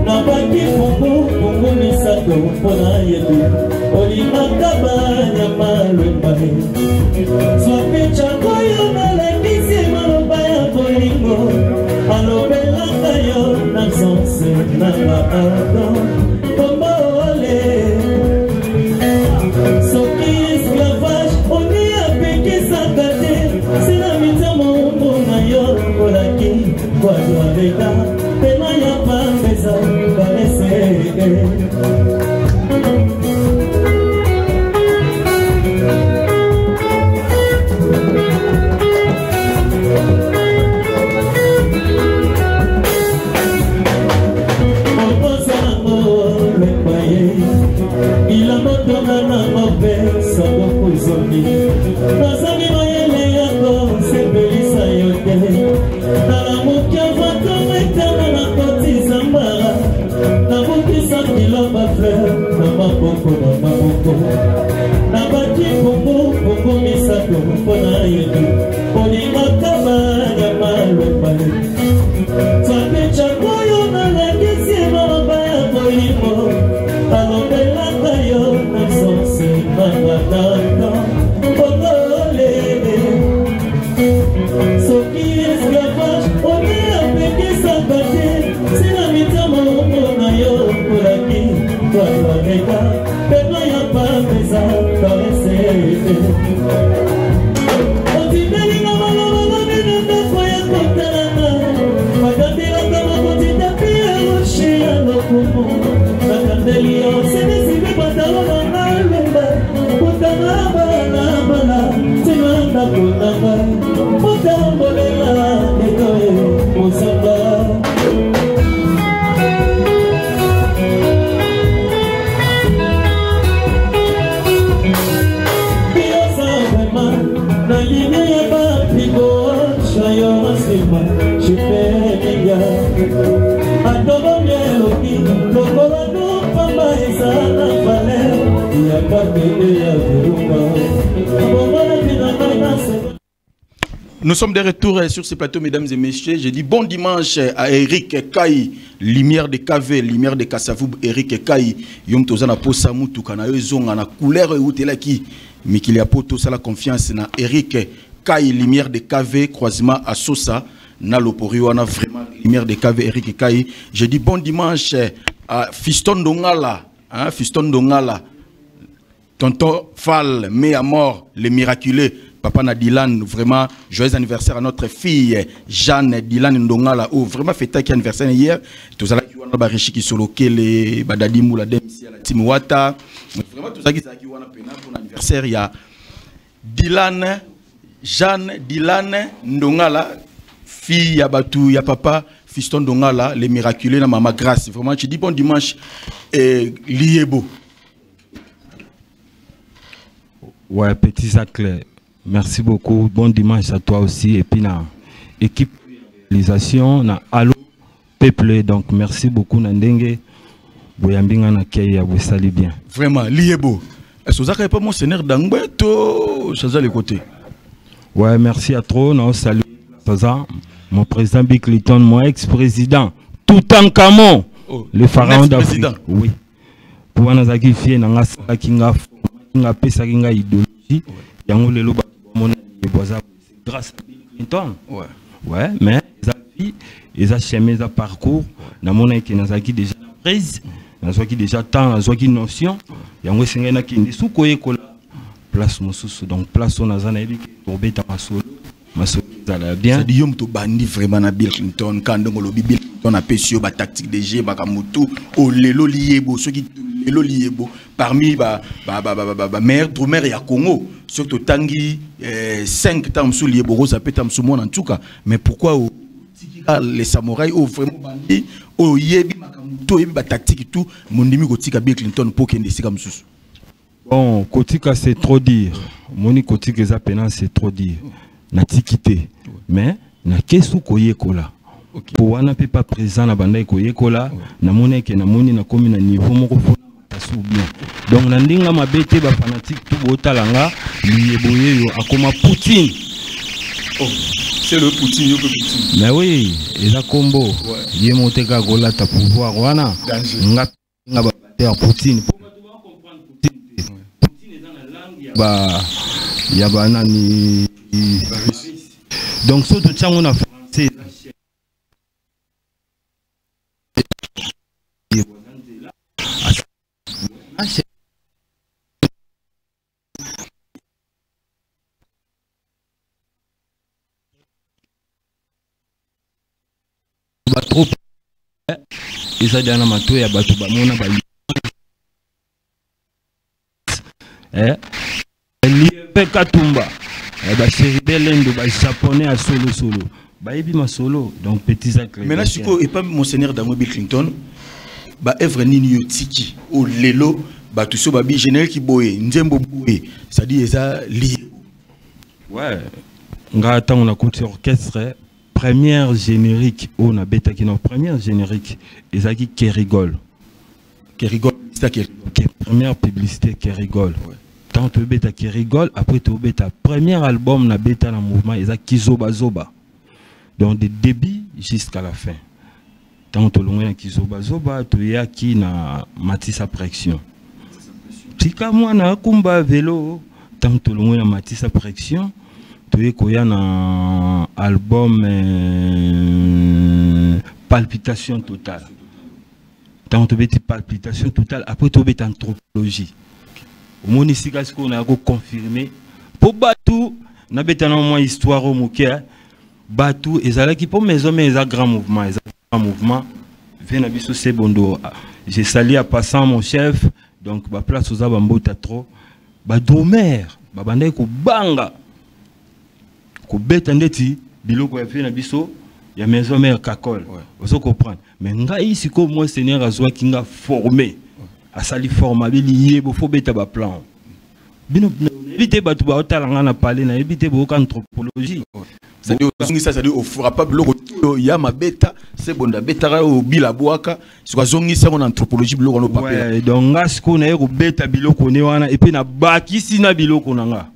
Nabaki pungu pungu misato mpo nayebi olingaka banyama lwemba zwa picha oyo nalakisi maloba ya bolingo alobelaka yo na absence nanga pardon komboole soki esclavage oni apekisaka te sina mitia moumbu na yo olaki kwazwa pema ya pambeza balese. Nazangi mayele ya kosepelisa yo te nalamuki avantongo etanga nakoti zamba nabukisa kilo bafleur na maboko na maboko nabaki pungu pungu misato mpo na yebi olingaka banyama lopale twapeca oyo nalakisi maloba ya bolingo alobelaka yo na sonse manganaka okolele soki esclavage oni apekisaka te sina mitama mongo na yo olaki twatwaleka pema ya pameza karese otindelinga maloba lobi na ndako ya kotalana bakandelaka mokonzi tapi ya roche ya lokumu nakandeli yo sebesibi patalo na ngai lemba kutana balabala ntina ndako na ngai otambolela etoe mosamba. Bioza vraiment na ligne ya bapigo chayo na nsima jipeminga atobombi eloki lokola nopamba eza na valeur ya bakende ya virunga bongonaki na ngai na se. Nous sommes de retour sur ce plateau, mesdames et messieurs. Je dis bon dimanche à Eric Kai, lumière de KV, lumière de Kassavoub, Eric Kai. Yom tozana posa mutu kana yo zonga na couleur eutelaki. Mikili ya poto sala confiance na Eric Kai, lumière de KV, croisement à Sosa, na Lopori wana vraiment lumière de KV, Eric Kai. Je dis bon dimanche à Fiston Dongala, hein, Fiston Dongala. Tonton Fall, met à mort, le miraculé. Papa Nadilan, vraiment, joyeux anniversaire à notre fille, Jeanne Dylan Ndongala, oh, vraiment, fête qui anniversaire hier. Tout ça, qui wana ba richi qui soloke les badadi moula demsi à la team Wata. Vraiment, tout ça qui qui wana pena pour l'anniversaire, il y a Dylan, Jeanne Dylan Ndongala, fille ya Batou, ya papa Fiston Ndongala, les miraculés, na maman Grâce. Vraiment, tu dis bon dimanche, et liebo. Ouais, petit Zacle, merci beaucoup. Bon dimanche à toi aussi. Et puis, na équipe réalisation, na Allo Peuple. Donc, merci beaucoup, Nandenge. Boyambinga na Keya, vous saluez bien. Vraiment, liebo. Est-ce que vous avez pas monseigneur Dangbeto, ça les côtés? Ouais, merci à trop. Na salut, Saza, mon président Bill Clinton, mon ex-président, Toutankhamon, Oh, le pharaon d'Afrique. ex-président. Oui. Pour Nazaki Fie, nanga Salaki nga nga pesaki nga idéologie. Yango lelo bato bamona eboza, c'est grâce à Bill Clinton. Ouais. Ouais, mais eza vie, eza chemin, eza parcours. Namonaki nazalaki déjà na prise, nazwaki déjà temps, nazwaki notion. Yango esengeli nakende soki koyekola place mosusu. Donc place oyo naza nayebi ke tobeta masolo, masolo ezala bien. C'est-à-dire yo moto obandi vraiment na Bill Clinton, quand ndongo lobi Bill Clinton apesi yo ba tactique de jeu, makambo tout, o lelo liyebo, soki lelo liyebo, parmi ba meilleur drummer ya Congo, soki totangi, 5 temps mosusu liyebo, Rosa pe temps mosusu mwana ntuka. Mais pourquoi o tika les samouraïs o vraiment bandi, o yebi makambo tout, oyebi ba tactique tout, mondimi kotika Bill Clinton po kende esika mosusu? Bon, kotika c'est trop dire. Moni kotika eza pena c'est trop dire. Natiki te. Mais na kesu koyekola. Ok. Po wana pe pas présent na bandai koyekola, na moni ke na moni na komi na niveau moko fo na sou bien. Donc na ndinga mabete ba fanatique tout botala nga liyebo yeyo akoma Poutine. Oh. C'est le Poutine, yo pe Poutine. Mais oui, eza kombo. Ye moko te kaka kolata pouvoir wana. Danger. Nga nga ba batteur Poutine. Po bato ba comprendre Poutine te. Poutine eza na langue ya ba ya ba nani. Donc so totia yango na français eza batroupe eza deja na matoi ya bato bamona ba Liepe Katumba, ba Chérubin Lendo, ba japonais ya solo solo bayebi masolo. Donc petit Zacle. Maintenant sikoyo epa monseigneur Dango Bill Clinton, ba œuvre nini yo tiki o lelo bato so babi générique boye, nzembo boye, c'est-à-dire eza lié? Ouais, nga ntango nakoti orchestre, première générique oyo nabetaki na première générique ezalaki Kerigol. Kerigol, c'est Kerigol. Première publicité Kerigol. Tant tobeta Kerigol, après tobeta premier album na beta na mouvement eza Kizoba Zoba. Donc de début jusqu'à la fin. Tant tolongwe na Kizoba Zoba, toyaki na Matisa Pression. Tika mwana akumba vélo, tant tolongwe na Matisa Pression, toye koya na album Palpitation Totale. Tant tobeti Palpitation Totale, après tobeti Anthropologie. Omoni sika sikoyo na confirmer po bato nabeta na mwa histoire oyo moke, bato ezalaki po maison mais eza grand mouvement, eza grand mouvement vie na biso Sebondo. J'ai salué en passant mon chef. Donc ba place oza bambota trop, ba drummer babandaki kobanga kobeta ndeti biloko ya vie na biso ya maison mère Kakol. Ozo comprendre? Mais ngai sikoyo moi Seigneur azwaki nga formé, asali forme abeli ye bo fo beta ba plan bino nayebi te bato baotala nga na parler, nayebi te boyoka anthropologie. C'est-à-dire ozongisa, c'est-à-dire ofura pa biloko oyo ya mabeta Sebonda betaka oyo bila bwaka, soki azongisa yango na anthropologie biloko wana opapela. Ouais, donc nga sikoyo naye kobeta biloko ne wana et puis nabakisi na biloko na nga.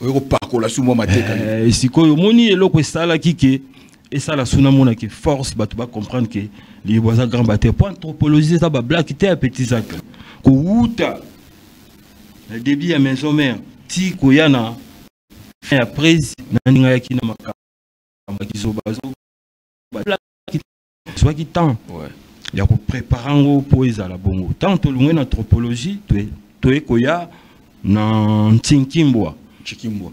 Oye kopakola su mwa mateka. Sikoyo omoni eloko esalaki ke esala su namonaki force bato bacomprendre ke libo aza grand batteur po anthropologie eza bablaki te ya petit Zacle kowuta na début ya maison mère ti koya na fin ya prise na ndinga yaki na makambo ya kizobazoba zwaki temps ya koprépare yango mpo ezala bongo. Ntango tolongwe na anthropologie, toye koya na Ntinkimbwa. Chikimbwa.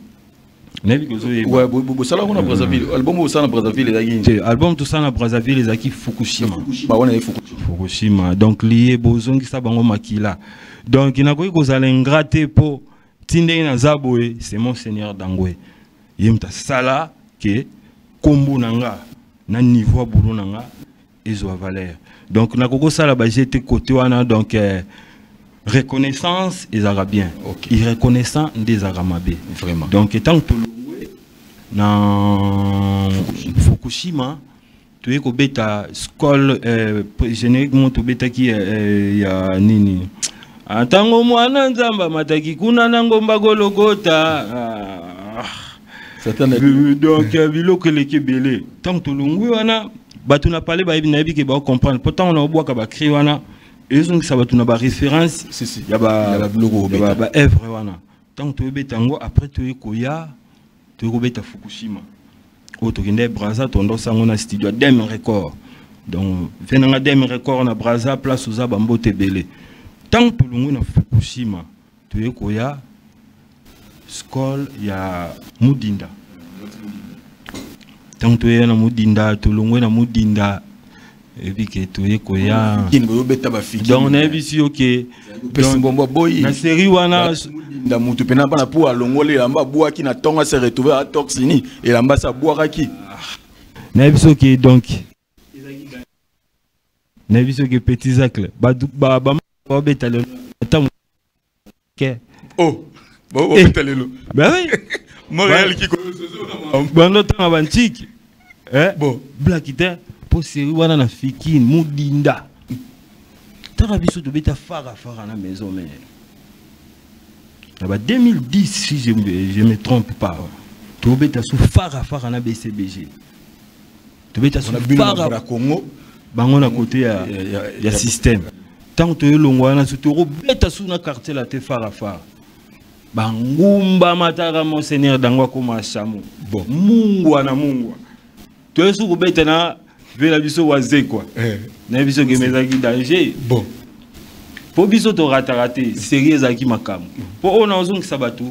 Nayebi kozoyeba. Ouais, bosala yango na Brazzaville, album bosala na Brazzaville ezalaki nini? Te, album tosala na Brazzaville ezalaki Fukushima. Fukushima, wana ezali Fukushima. Fukushima, donc lié bozongisa bango makila. Donc nakoki kozala ingrat te mpo ti ndenge naza boye, c'est mon Seigneur Dangwe ye moto asala ke kombo na nga na niveau ya boulot na nga ezwa valeur. Donc nakoki kosala baje te côté wana. Donc reconnaissance ezalaka bien. Irreconnaissant nde ezalaka mabe. Vraiment. Donc ntango tolongwe na Fukushima, toye kobeta skol générique mo tobetaki ya nini, ntango mwana Nzambe amataki kuna na ngomba Gologota. Satan a Donc biloko eleki ebele. Ntango tolongwi wana, bato na pale bayebi, nayebi ke baocomprendre po ntango na obwaka bacri wana ezongisa bato na baréférence Si, si. ya Ya ba biloko obeta. ya ba œuvre wana. Ntango toyebeta yango, après toye koya, toye kobeta Fukushima oyo tokende Braza, tondosa yango na studio ya Dem Record. Donc ve nanga Dem Record na Braza, place oza bambote ebele. Ntango tolongwi na Fukushima, toye koya skol ya Mudinda. Ntango toye na Mudinda, tolongwe na Mudinda epi ke toye koya Kini boyobeta bafiki. Donc nayebisi yo ke Pesi mbombo boyi. Na série wana Mudinda mutu pena bana po alongoli elamba abwaki na ntongo, ase retrouve a toxini elamba se abwakaki. Nayebi so ke donc nayebi so ke petit Zacle babeta lelo ata ke Oh, bobeta lelo. Ben oui. Montréal ki bando tanga bantiki eh Bon. blaki te po série wana na fikine Mudinda taka biso tobeta fara fara na maison mère na ba 2010 si je me trompe pas. Tobeta su fara fara na BCBG. Tobeta su fara Congo bango na côté ya système. Tant que longwa na su tobeta su na quartier la te fara fara. Bangumba matara monseigneur dangwa koma chameau. Bon, mungwa na mungwa. Toyesu kobeta na vela biso wazekwa. Na biso gemezaki danger. Bon. Po biso to ratarate, série ezaki makamu. Po ona ozongisa bato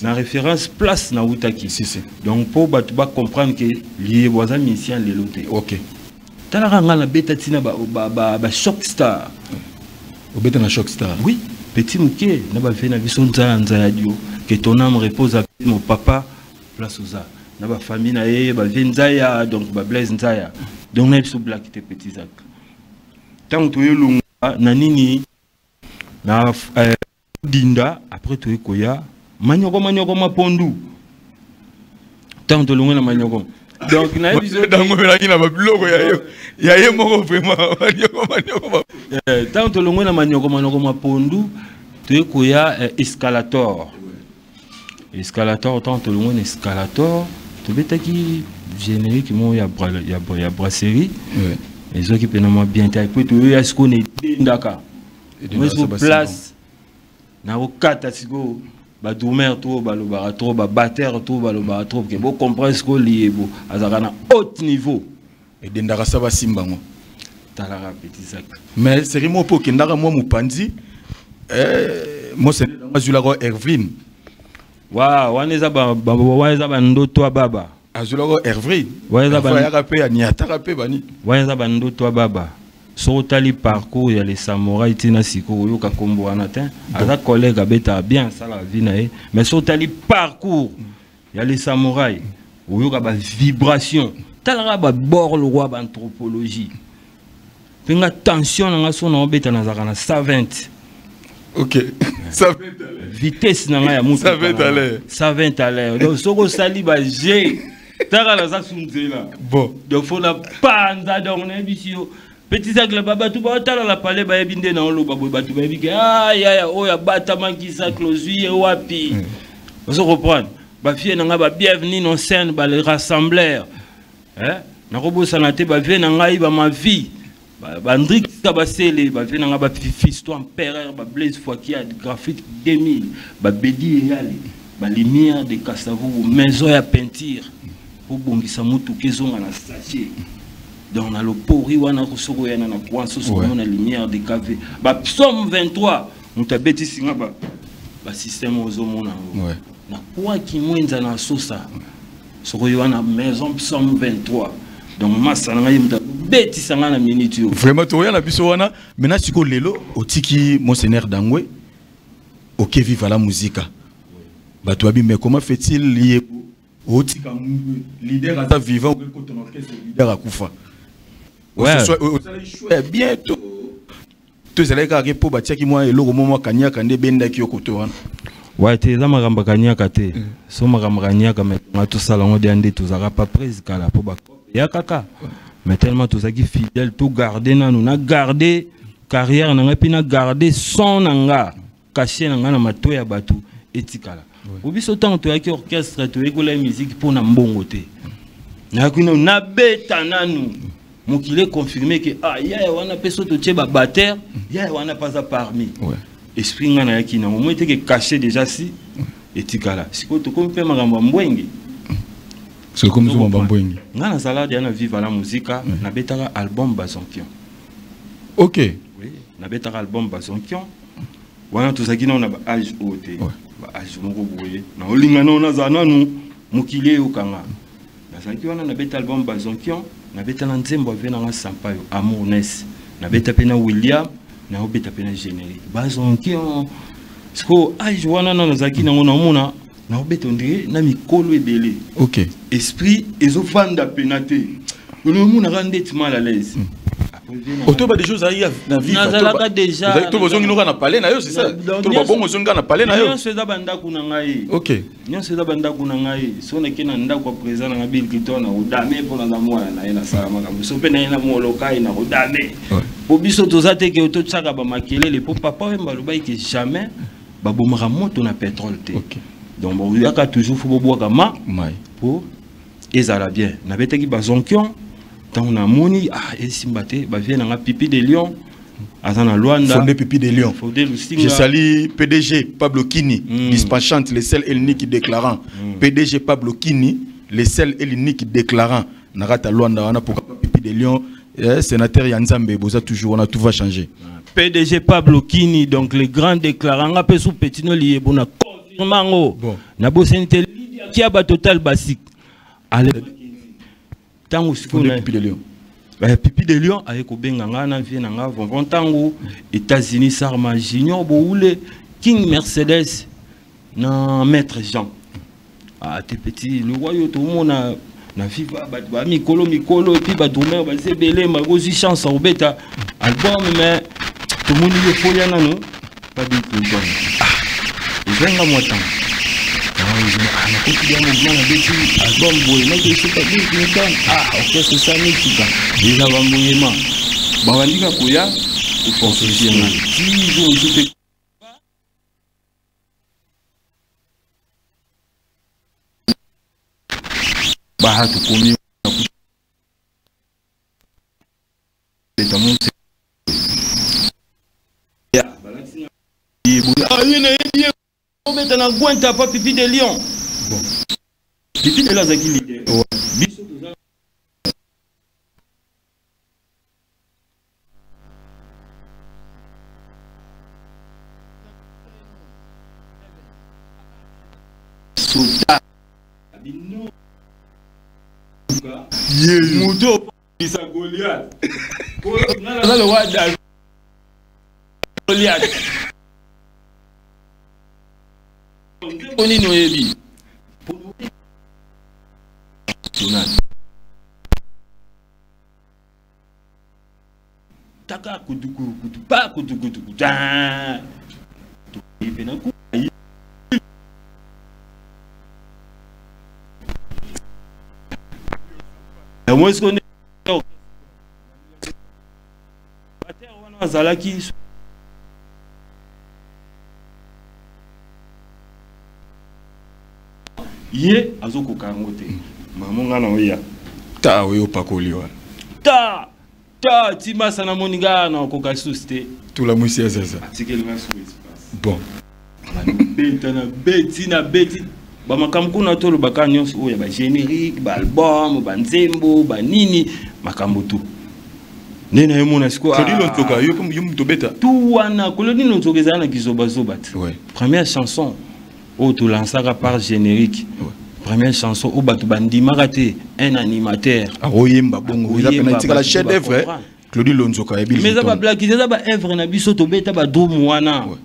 na référence place na utaki. Si si. Donc po bato ba comprendre que lié boza mission lelo te. OK. Talaka nga na beta tina ba choc star. Obeta na choc star. Oui, petit muke na ba fe na biso nzala nzala dio que ton âme repose à mon papa place aux arts. Na ba famille na ye ba vie nzaya donc ba Blaise nzaya. Donc na biso black te petit Zach. Tant to yelunga na nini na dinda après to ekoya manyoko manyoko mapondu. Tant to longa na manyoko. Donc na biso dango melaki na ba biloko ya yo. Ya ye moko vraiment manyoko manyoko. Tant to longa na manyoko manyoko mapondu to ekoya escalator. Escalator tant to longa na escalator to betaki générique mo ya brasserie. Les autres qui peuvent bien taille puis tu ya ce qu'on est ndaka. Moi sur place na okata siko ba dormir trop ba lobara trop ba batteur trop ba lobara trop que bon comprendre ce qu'on lié bo azaka na haut niveau et dendaka ça ba simbango talara petit sac mais c'est moi pour kendaka moi mupandi moi c'est azulako Ervin wa waneza ba waneza ba ndoto baba azulako Ervin waneza ba ya pe aniataka pe bani waneza ba ndoto baba. Sotali parcours il y a les samouraïs tina siko yoka kombo wana tin aza collègue abeta bien ça la vie na ye mais sotali parcours il y a les samouraïs oyoka ba vibration talaka ba bord le roi ba anthropologie pinga tension na ngaso na obeta na zaka na 120. OK 120 à l'heure vitesse na nga ya mutu 120 à l'heure 120 à l'heure donc soko sali ba G taka na za sunzela bon donc faut na panza donc na bisio petit sac là baba tout ba tala la palais ba yebinde na oloba boy batu ba yebike ah ya ya oya bata manki sac lozui wapi vous reprendre ba fie nanga ba bienvenue non scène ba les rassembleurs hein na robosa na te ba vie nanga ba ma vie ba Ndrik Kabasele ba vie nanga ba fiston empereur ba Blaise Fouakia graphique 2000 ba Bedi Eyale ba lumière de Kassavou maison ya peinture pour bongisa mutu kezonga na sachet. Donc, on a le pori, on a le lumière de café. Psaume 23, on t'a bêté si on système aux hommes. Na quoi qui moins dans la sauce. Sur la maison psaume 23. Donc, ma salanga y'a bêté si on a minute. Vraiment, tu vois, la bisowana. Maintenant, tu connais l'élo, au tiki, Monseigneur Dangwe, ok, vive la musique. Bah, toi, mais comment fait-il lier au tiki leader à vivant ou ton orchestre leader à Koufa? Ouais. Ouais, bientôt. Tu sais les pour bâtir qui moi et le moment kanya kande benda ki yokoto wana. Ouais, te za makamba kanya kate. So makamba kanya ka mais tout ça là on dit ande tout ça pas prise kala pour ba ya kaka. Mais tellement tout ça qui fidèle tout garder na nous na garder carrière na ngapi na garder son nanga caché nanga na mato ya batu etikala. Obiso tant to yaki orchestre to ekola musique pour na mbongo te. Na kuno na beta nanu. Donc il est confirmé que ah ya wana peso to tie ba batteur ya wana pas parmi. Esprit nga na yaki na au moins était caché déjà si etikala. Siko to comme pe makambo mbwenge. C'est comme ça mbwenge. Nga na salade ya na vivre la musique na betaka album Bazonkion. OK. Oui, na betaka album Bazonkion. Wana to zaki na ba âge haute. Ba âge moko boye. Na olinga na ona za nanu mokili yokanga. Na zaki wana na beta album Bazonkion. Na beta na nzembo ave na Sampaio Amour Ness na beta pe na William na obeta pe na générique Bazonkion siko âge wana na nazaki na ngona mona na obeta ndire na mikolo ebele. OK esprit ezofanda pena te ono mona ka ndeti mal à l'aise. Oto ba des choses ayi na vie nazalaka déjà to bozongi noka na palais na yo c'est ça to ba bongo zonga na palais na yo nyonso eza bandako na ngai. OK nyonso eza bandako na ngai so na kena ndako présent na Bill Clinton na odame pona na mwana na ye na sala makambo so pe na ye na molokai na odame po biso toza te ke to tsaka ba makelele po papa Wemba alobaki ke jamais babomaka moto na pétrole te. OK. Donc boyaka toujours fo bobwaka ma mai po ezala bien. Nabetaki bazonkion ntango namoni ah esimba te, bavie nanga Pipi de Lion aza na Luanda. Fondé Pipi de Lion. Fondé Lusinga. Je salue PDG Pablo Kini, dispatchante, le seul et l'unique déclarant. PDG Pablo Kini, le seul et l'unique déclarant. Narata Luanda wana pour Pipi de Lion, sénateur Yanzambe, boza toujours on a tout va changer. PDG Pablo Kini, donc le grand déclarant nga pe sous petit no lié bona confirmango. Bon. Na bosente Lydia Kiaba total basique. Allez tango Fondé sikona Pipi de Lion. Pipi de Lion aye kobenga nga na vie na nga vonvon tango États-Unis Sarma Junior Boule King Mercedes na Maître Jean. Ah t'es petit le roi yo tout le monde na viva ba ba mikolo mikolo et puis ba drummer ba zebele ma gozi chance obeta album mais tout le monde yo foya nanu pas du tout bon. Ah ezanga moi tant. Ah nakoki bien mouvement na beti album boye naki esuka beti ah orchestre esami sika eza bambongema babandika koya koforce nga ti jour mosusu mpe baha tokomi beta monse ya balakisi nga ye boye ah ye nayebi ye obeta na Gwenta pa Pipi de Lion. Bon. Pipi de Lion azalaki leader. Biso toza sota bino moto obisa Goliath. Nga naza le roi David. Goliath. Nzembo nini oyebi? Taka kuduku kudu pa kudu kudu kudu. Toyebi na ku. Yango est-ce qu'on est Bater wana azalaki ye azokoka yango te. Mama nga na oya. Ta oyo pakoli wana. Ta ta timasa na moninga na okoka lisusu te. Tula mwisi ya zaza. Atikeli nga suku espace. Bon. Beta na beti na beti. Ba makambo kuna tolobaka nyonso oyo ya ba générique, ba album, ba nzembo, ba nini, makambo tu. Nde na yo mona sikoyo, Claudine ah, Lontoka, yo yo moto beta. Tu wana Claudine Lontoka ezala na kizobazoba te. Ouais. Première chanson oyo tolansaka par générique. Ouais. Première chanson oyo bato bandimaka te, un animateur. Akoyemba bongo, eza Akoyemba, pena etikala bato chef d'œuvre, ba comprendre. Claudine Lonzoka ya Bill Mais eza Clinton. ba blague, eza ba œuvre na biso tobeta ba drum wana. Ouais.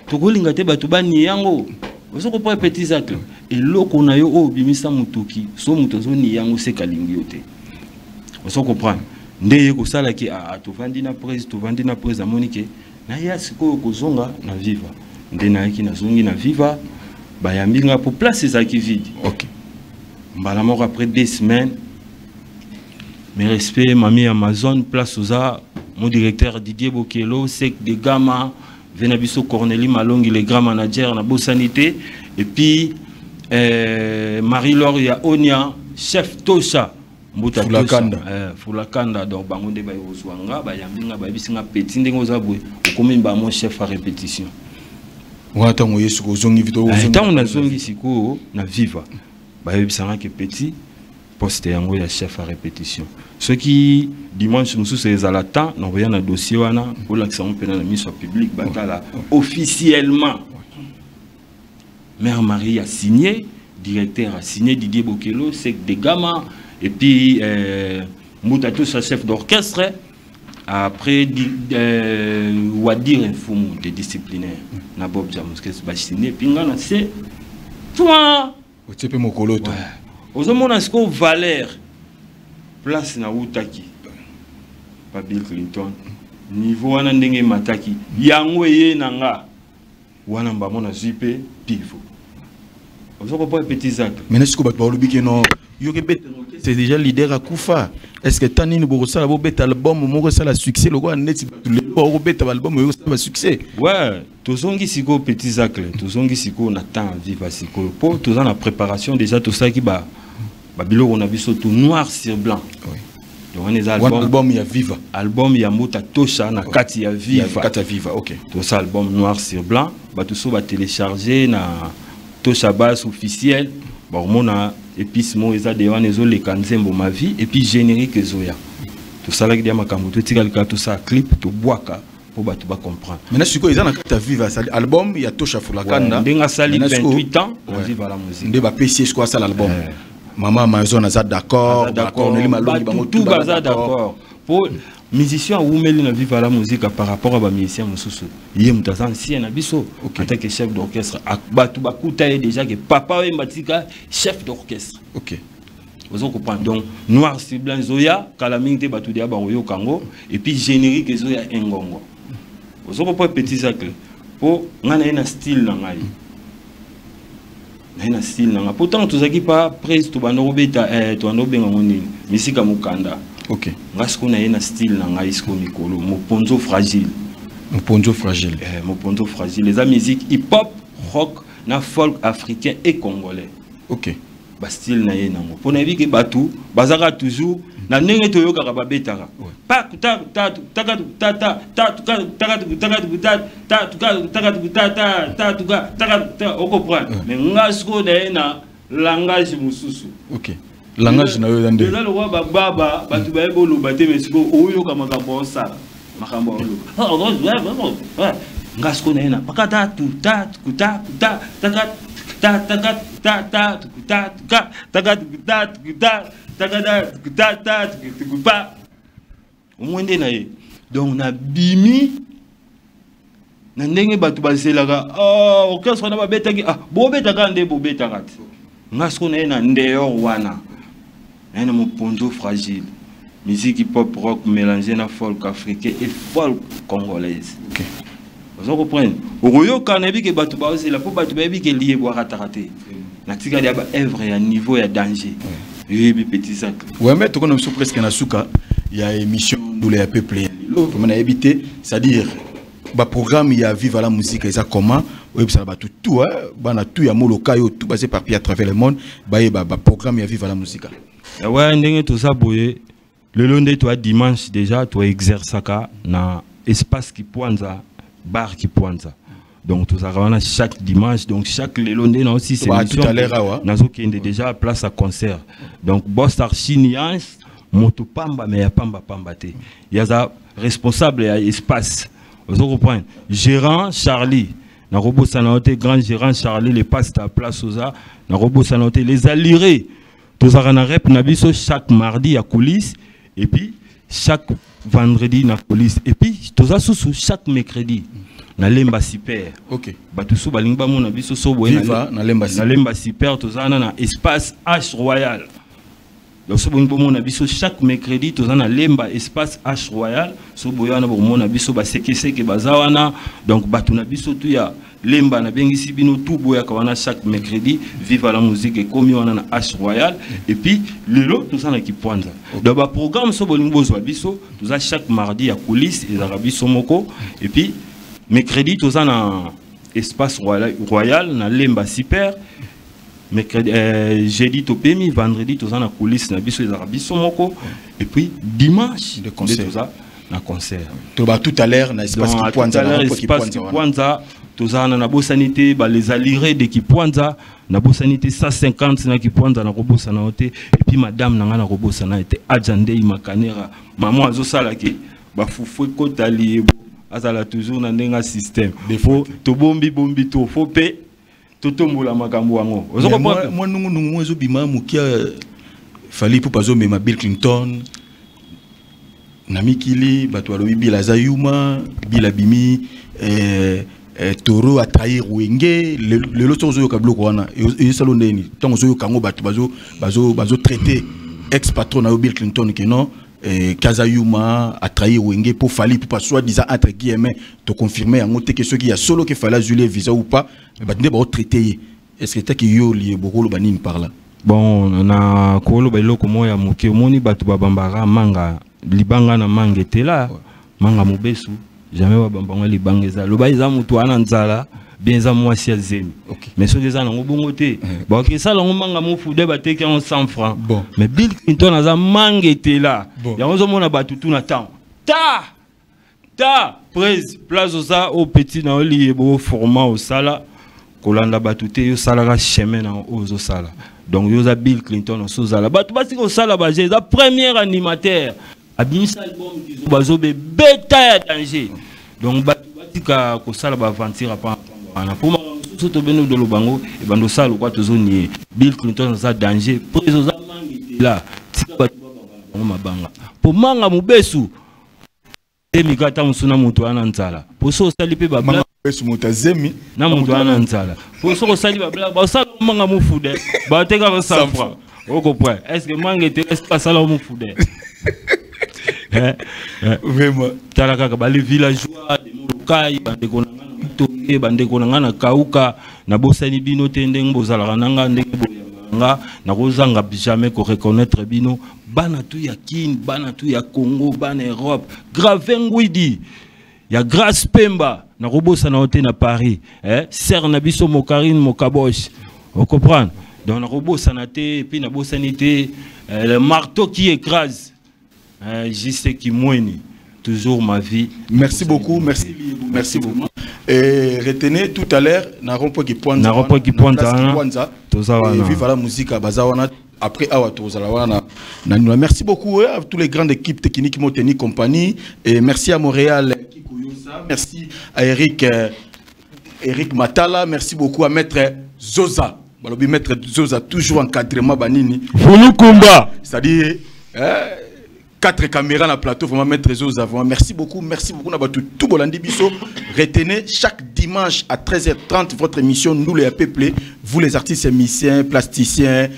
Tokolinga te bato bani yango. Ozo comprendre petit Zacle. Eloko na yo oyo obimisa motoki, so moto azoni yango seka lingi yo te. Ozo comprendre. Nde ye kosalaki, ah, tovandi na prise, tovandi na prise, amoni ke, na ye sikoyo kozonga na Viva. Nde nayaki nazongi na Viva, bayambi nga po place ezalaki vide. Ok. Mbala moko après 2 semaines, mes respects, mamie Amazon, place oza, mon directeur Didier Bokelo, Sek de Gama, Venabiso Cornélie Malongi, le grand manager na Bossanité, et puis Marie-Laure ya Onia, chef Tosha, Mbuta Fulakanda. Tosha, Fulakanda, donc bango nde baye kozwa nga, bayambi nga, bayebisi nga petit ndenge oza boye, okomi ba mon chef à répétition. Wana ntango ye sikoyo ozongi vite, ozongi Ntango nazongi sikoyo na Viva, bayebisanga ke petit poste yango ya chef à répétition. Soki dimanche mosusu ezala temps, nakoya na dossier wana, olakisa yango mpena na miso ya public, batala officiellement. Mère Marie a signé, directeur a signé, Didier Bokelo, Sek de Gama, et puis Mbuta Tosa, chef d'orchestre, après Wadir Mfumu, des disciplinaires, na Bob Jamuskes ba signé, puis nga na se, toi! Otie pe mokolo to. Ouais. Ozomona sikoyo valeur place na utaki pa Bill Clinton niveau wana ndenge emataki yango eye na nga wana mbamo nazwi mpe pivot. Ozo comprendre petit Zacle? Maintenant sikoyo bato balobi ke non, Yoke beta, c'est déjà leader akufa. Est ce que tanini bokosala bobeta album moko esala succès lokola neti bato lelo bakobeta baalbum oyo osala basuccès? Ouais, tozongi sikoyo, petit Zacle, tozongi sikoyo na temps Viva sikoyo, mpo toza na préparation déjà. Tosalaki babiloko na biso tout noir sur blanc. Donc wana eza album, album ya Viva. Album ya Mbuta Tosha na kati ya Viva. Kati ya Viva, ok. Tosala album noir sur blanc. Bato so batélécharge na Tosha Base officiel, bakomona épice moko eza de wana ezoleka, nzembo Ma Vie, et puis générique ezoya. Tosalaki dia makambo, totikali kaka tosala clip, tobwaka mpo bato bacomprendre. Maintenant sikoyo eza na kati ya Viva, album ya Tosha Fulakanda. Ndenge asali 28 ans na Viva la Musique. Nde bapesi ye sikoyo asala album. Mama Amazon aza d'accord, Corneli Malongi, bango tout baza d'accord, po musicien awumeli na Viva la Musique par rapport à bamusicien mosusu. Ye moto aza ancien na biso en tant que chef d'orchestre. Bato bakuta ye déjà ke papa oyemba tika chef d'orchestre. Ozo comprendre? Donc noir sur blanc ezoya kala mingi te, bato deya bakoyoka yango, et puis générique ezoya engongo. Ozo comprendre, petit Zacle? Mpo ngai na ye na style na ngai, naye na style na ngai, po ntango tozalaki pa prise, tobanda kobeta, tobanda kobenga ngo nini, misika mokanda. Nga sikoyo naye na style na ngai sikoyo mikolo, Moponzo Fragile. Moponzo Fragile. Moponzo Fragile eza musique hip hop, rock na folk africain et congolais. Bastyle na ye nango, mpo nayebi ke bato bazalaka toujours na ndenge toyokaka babetaka taka ta ta ta tuka taka taka ta ta tuka taka ta ta ta tuka taka ta, ocomprendre? Mais nga sikoyo na ye na langage mosusu. Ok, langage na yo eza nde? Eza lokwa bababa, bato bayebi oloba te, mais sikoyo oyoka makambo osala, makambo oloba. Nga sikoyo na ye na pakata tu ta tukuta kuta taka ta taka ta ta tukuta tuka taka tukuta tukuta taka ta tukuta ta tukupa omoi nde na ye. Donc nabimi na ndenge bato bazelaka orchestre wana babetaki, bobetaka nde bobetaka te. Nga sikoyo na ye na ndeyor wana, naye na Moponzo Fragile, musique pop rock mélangé na folk africain et folk congolaise. Oza comprendre? Okoyoka, nayebi ke bato bazela, mpo bato bayebi ke liye bwakataka te, natikali ya baœuvre ya niveau ya danger, yoyebi, petit Zac. Ouais, mais tokona biso presque na suka ya émission Ndule ya Peuple ya lelo. Vraiment nayebi te, c'est-à-dire baprogramme ya Viva la Musique eza comment? Oyebisaka bato tout, bana tout ya moloka yo tout baza éparpillé à travers le monde, bayeba baprogramme ya Viva la Musique. Ouais, ndenge toza boye lelo, nde toa dimanche déjà, toexerçaka na espace Kipwanza, bar Kipwanza. Donc tozalaka wana chaque dimanche. Donc chaque lelo nde na aussi tout à l'heure awa. Nazokende déjà place à concert. Donc boss Archini Hans, moto pamba, mais ya pamba pamba te, yaza responsable ya espace, ozo comprendre? Gérant Charlie, nakobosana yo te, grand gérant Charlie le pasta, place oza, nakobosana yo te. Les alirés, tozalaka na rep na biso chaque mardi ya coulisse, et puis chaque vendredi na coulisse, et puis toza susu chaque mercredi na Lemba Super. Bato so balingi bamona biso so boye. Viva na Lemba. Na Lemba Super, toza wana na espace H Royal. Donc so bolingi bomona biso, chaque mercredi toza na Lemba, espace H Royal. So boye wana, bomona biso, basekeseke baza wana. Donc bato na biso tu ya Lemba, nabengisi bino tu boyaka wana chaque mercredi. Viva la Musique ekomi wana na H Royal, et puis lelo toza na Kipwanza. Donc baprogramme, so bolingi bozwa biso, toza chaque mardi ya coulisse, ezalaka biso moko, et puis mercredi toza na espace Royal, Royal na Lemba Super. Mercredi, jeudi topemi, vendredi toza na coulisse na biso, ezalaka biso moko, et puis dimanche de concert. Nde toza na concert. Toloba tout à l'heure na espace Donc, à Kipwanza, tout à na l'heure, rond-point espace Kipwanza wana. Kipwanza toza wana. Nabosani te les alirés de Kipwanza, nabosani te 150 na Kipwanza, nakobosana yo te. Et puis madame na ngai, nakobosana ye te, Adja Ndei Makanera, mama azosala ke bafufu ekota liyebo, azala toujours na ndenge ya système. Fo tobombi bombi to fo mpe totombola makambo yango. Ozo Mais comprendre? Mwa nungunungu mwa ezobima mokia, Fally mpo bazomema Bill Clinton na mikili. Bato balobi Bill aza yuma, Bill abimi toro atrahir Wenge. Lelo soki ozoyoka biloko wana, ezosala ndeni ntango ozoyoka yango, bato bazotraite ex patron na yo Bill Clinton ke non, kaza yuma, atrahir Wenge mpo Fally mpo soi disant, entre guillemets, toconfirme yango te ke soki ya solo ke Fally azwili ye visa ou pas, mais bato nde baotraite ye. Est ce que taki yo liye bokoloba nini par là? Bon, na koloba eloko moko ya moke, omoni bato babambaka manga libanga na manga etela, manga mobesu, jamais babamba yango libanga. Eza loba eza moto wana nzala bien, eza mwasi ya zemi. Mais soki eza nango bongo te, bakoki esala yango manga mofude, bateki yango 100 francs. Mais Bill Clinton aza manga etela. Yango ozomona bato tuna ntango ta ta prise place oza o petit na oliyeba format osala, kolanda bato te, yo osalaka chemin na oyo ozosala. Donc yo oza Bill Clinton, osozala bato basika osala baje, eza premier animateur abimisa album bazobebeta ya danger. Donc bato batika kosala baaventure apa wana, mpo makambo mosusu tobeni odolo bango ebanda osala lokwa tozonie. Bill Clinton aza danger, prise oza mangi te la, tika bato babanga bango mabanga, mpo manga mobesu emika ata mosu na moto wana nzala, mpo so osali mpe babla moto azemi na moto wana nzala, mpo soki osali babla basala manga mofude, batekaka 100 francs, okopre est ce que manga ete est ce que basala mofude? Vraiment. Tala kaka bale villageois de Molokai, bandeko na nga na Matonge, bandeko na nga na Kauka, nabosani bino te, ndenge bozalaka na nga, ndenge boyambaka nga, nakozanga jamais koreconnaître bino. Bana tu ya Kine, bana tu ya Congo, bana Europe, Grave Ngwidi ya Grâce Pemba, nakobosana yo te na Paris, eh? Ser na biso Mokarine Mokabosh, ocomprendre? Donc nakobosana te, et puis nabosani te le marteau qui écrase, JC Kimweni, toujours ma vie. Merci beaucoup, merci, merci beaucoup. Et retenez tout à l'heure, na rond-point qui pointe. Na rond-point qui pointe, toza wana. Vive la musique baza wana après awa tozala wana. Merci beaucoup à toutes les grandes équipes techniques qui m'ont tenu compagnie, et merci à Montréal Kikoyosa, merci à Eric Matala, merci beaucoup à Maître Zoza. Balobi Maître Zoza toujours encadrement banini. Fulukumba. C'est-à-dire 4 caméras dans le plateau, vraiment Maître Zoza. Vraiment, merci beaucoup, merci beaucoup. Tout, tout Bolandi Biso. Retenez chaque dimanche à 13h30 votre émission Nous les Peuplés. Vous les artistes musiciens, plasticiens,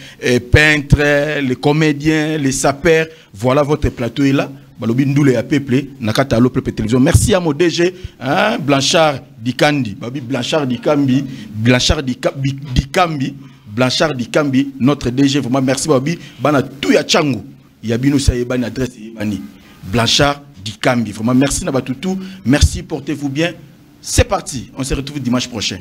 peintres, les comédiens, les sapeurs. Voilà, votre plateau est là. Balobi Nous les Peuplés. Nakata Allo Peuple Télévision. Merci à mon DG, hein, Blanchard Dikandi. Babi Blanchard Dikambi, Blanchard Dikambi, Blanchard Dikambi, notre DG. Vraiment merci Babi. Bana Touya Changu. Yabino Sayebani, adresse Yebani. Blanchard Dikambi. Vraiment, merci Nabatoutou. Merci, portez-vous bien. C'est parti. On se retrouve dimanche prochain.